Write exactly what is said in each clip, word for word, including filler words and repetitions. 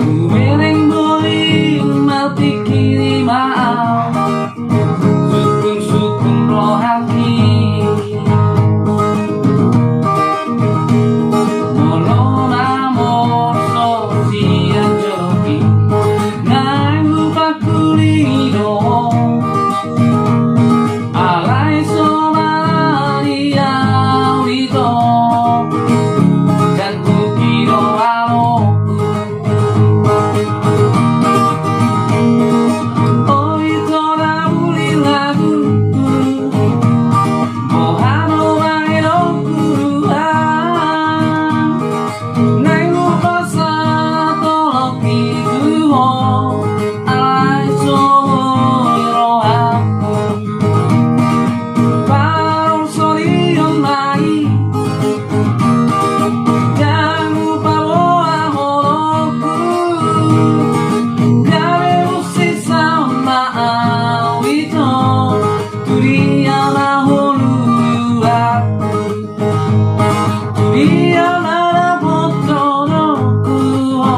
Hubereng boi marpingkiri ma au, sungkun-sungkun rohangki. Molo na morso sian jolongki, naeng hupangkulingi do. Alai so marani au ito, jangkupi do aloku. O ito na uli lagu, boha do bahenonku, ah. Naeng hupasahat holongki tu ho, alai so boi rohangku. Parorsotion ma i, ndang hupaboa holongku. Gabe musik sama au ito, tu dia ma holuanku. Tu dia ma dapothononku ho,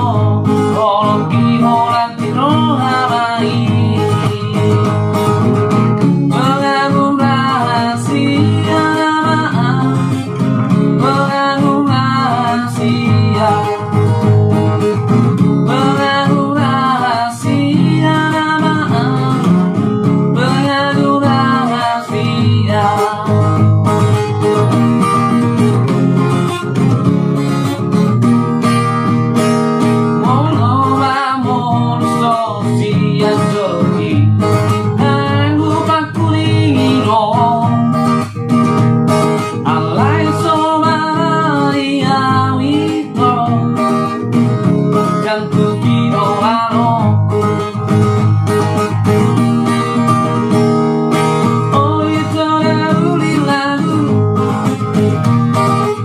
holongki holan ni roha ma i. Pengagung rahasia nama, pengagung rahasia. Pengagung rahasia nama, pengagung rahasia. Molo na morso sian jolongki, naeng hupangkulingi do. Alai so marani au ito, jangkupi do aloku. O ito na uli lagu,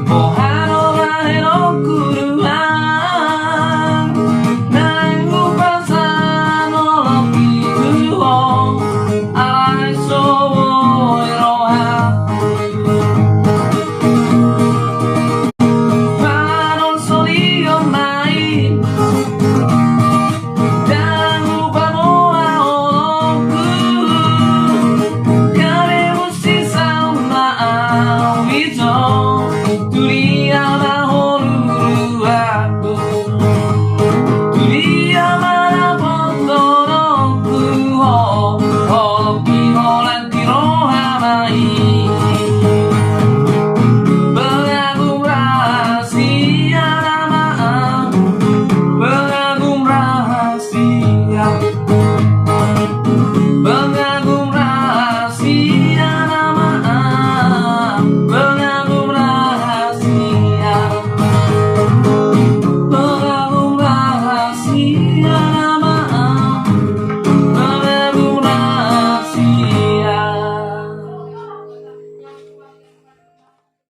boha do bahenonku, ah. Naeng hupasahat holongki tu ho, alai so boi rohangku. Parorsotion ma i, ndang hupaboa holongku. Gabe musik sama au ito, tu dia ma holuanku. Tu dia ma dapothononku ho, holongki holan ni roha ma i. Pengagung rahasia nama, pengagung rahasia.